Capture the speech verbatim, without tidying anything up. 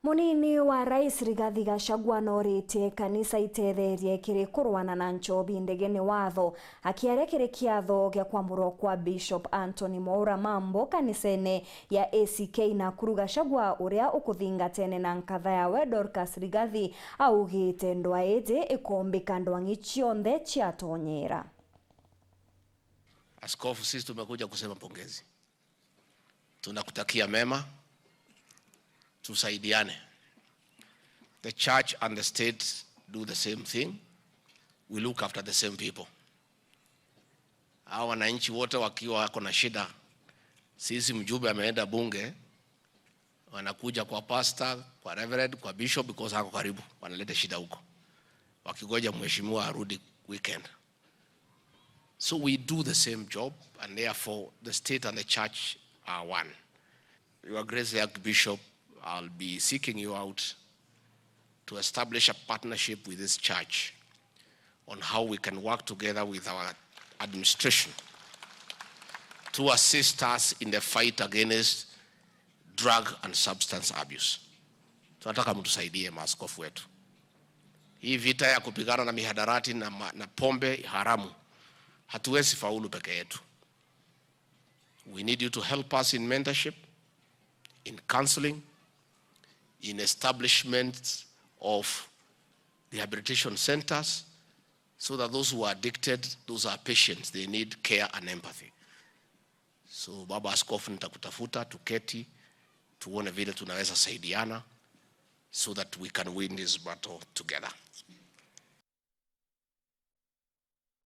Munini wa Rais Rigathi Gachagua noritie kanisa itetherie kiri kurwana na nchobi ndegene watho. Akiaria kiri kiatho gia kwamurwa kwa Bishop Anthony Mwaura Mambo kanisene ya A C K Nakuru, Gachagua, uria ukuthingatene na nkatha yawe Dorcas Rigathi, augite ndwa iji ikombika ndwang'i cionthe ciatonyera. Askofu, sisi tumekuja kusema pongezi. Tunakutakia mema, tusaidiane. The church and the state do the same thing. We look after the same people. Hao wananchi wote wakiwa wako na shida, sisi, mjumbe ameenda bunge, wanakuja kwa pastor, kwa reverend, kwa bishop, because ako karibu, wanaleta shida huko, wakigoja mheshimiwa arudi weekend. So we do the same job, and therefore the state and the church are one. Your Grace, the Archbishop, I'll be seeking you out to establish a partnership with this church on how we can work together with our administration to assist us in the fight against drug and substance abuse. Tunataka mtusaidie, maaskofu wetu. Hii vita ya kupigana na mihadarati na ma-, na pombe haramu, hatuwezi faulu peke yetu. We need you to help us in mentorship, in counseling, in establishment of rehabilitation centers, so that those who are addicted, those are patients, they need care and empathy. So, Baba Askofu, nitakutafuta, tuketi, tuone vile tunaweza saidiana so that we can win this battle together.